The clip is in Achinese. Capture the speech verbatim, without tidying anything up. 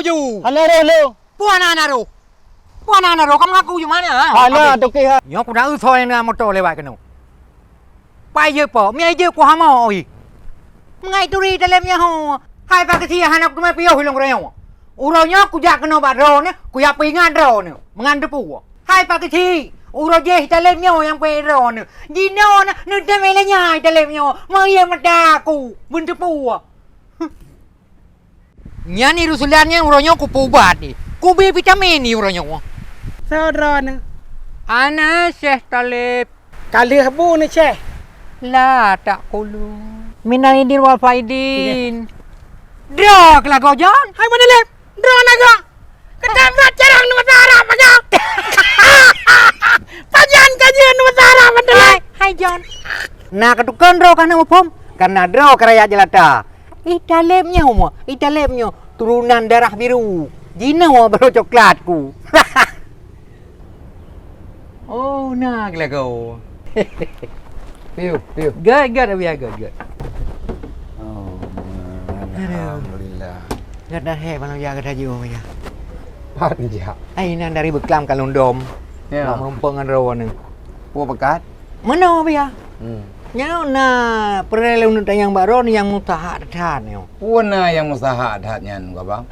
Ju. Hana roh lé. Puan hana roh. Puan hana roh, kamu ngaku ju mana? Ha? Hana, toke ha. Nyoe ku na eu soe nyang na moto lewat keunoe. Pai jeuet po, miai jeuet ku hamo oi. Meungai turi dalem nyoe ho. Hai Pak Keuchik, hana ku teumé piôh lôn uroe nyoe. Uroe nyoe ku jak keunoe bak droeneuh, ku jak peuingat droeneuh. Meungan teupeu. Hai Pak Keuchik, uroe jih dalem nyoe nyang peuingat droeneuh. Jinoe na neutem lé nyai dalem nyoe. Meurieh mata ku, beunteupeu. Nyan i Ruslan nyan uroe nyoe kupeuubat i. Kubi vitamin i uroe nyoe. Soe droeneuh? Ana Syekh Taleb. Ka lheueh bu ni, Syekh? La tak kulu. Minal aidin wal faidin. Droe keulagoe Jon. Hai Mak Taleb. Droe naga. Keudang brat carang ni bahasa Arab aja. Pajan kajian bahasa Arab, Mak Taleb. Hai, hai Jon. Na keutukan droe ka na muphom. Karena droe ka rakyat jelata. Ih, Taleb nyoe, Mak. Ih, Taleb nyoe. Turunan darah biru. Jinoe baru coklat ku. Oh, na gelago. Piu, piu. Gèt, gèt, Abiya, gèt, gèt. Oh, alhamdulillah. Gèt dah he, bang ya gèt haju ya. Pat ni jak. Ai nan dari beklam kalon dom. Ya. Nak merumpok ngan rawa ni. Puak pekat? Mana Abiya? Hmm. Nyoe na perlu untuk tanyang baron yang mustahak that nyoe. Pun na yang mustahak that nyan, Abang.